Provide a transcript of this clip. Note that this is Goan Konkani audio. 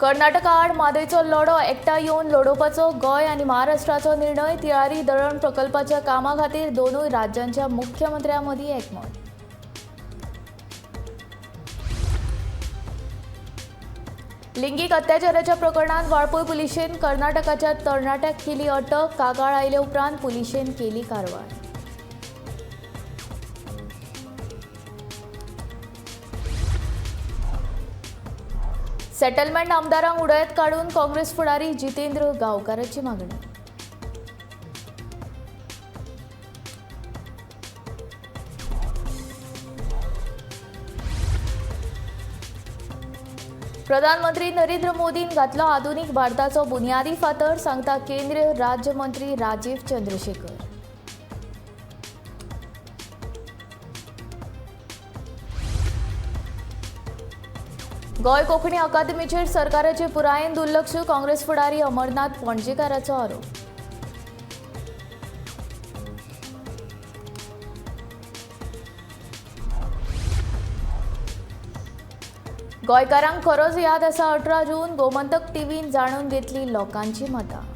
कर्नाटका आड म्हादयचो लढो एकठांय येवन लडोवपाचो गोंय आनी महाराष्ट्राचो निर्णय. तिळारी धरण प्रकल्पाच्या कामा खातीर दोनूय राज्यांच्या मुख्यमंत्र्यां मदीं एकमत. लिंगीक अत्याचाराच्या प्रकरणात वाळपय पुलिशेन कर्नाटकाच्या तरणाट्याक केली अटक. कागाळ आयले उपरांत पुलिशेन केली कारवाय. सेटलमेंट आमदारांक उडयत काडून काँग्रेस फुडारी जितेंद्र गांवकाराची मागणी. प्रधानमंत्री नरेंद्र मोदीन घातलो आधुनिक भारताचो बुनियादी फातर, सांगता केंद्रीय राज्यमंत्री राजीव चंद्रशेखर. गोंय कोंकणी अकादमीचेर सरकाराचे पुरायेन दुर्लक्ष, काँग्रेस फुडारी अमरनाथ पणजेकाराचो आरोप. गोंयकारांक खरोच याद आसा 18 जून, गोमंतक टीव्हीन जाणून घेतली लोकांची मतां.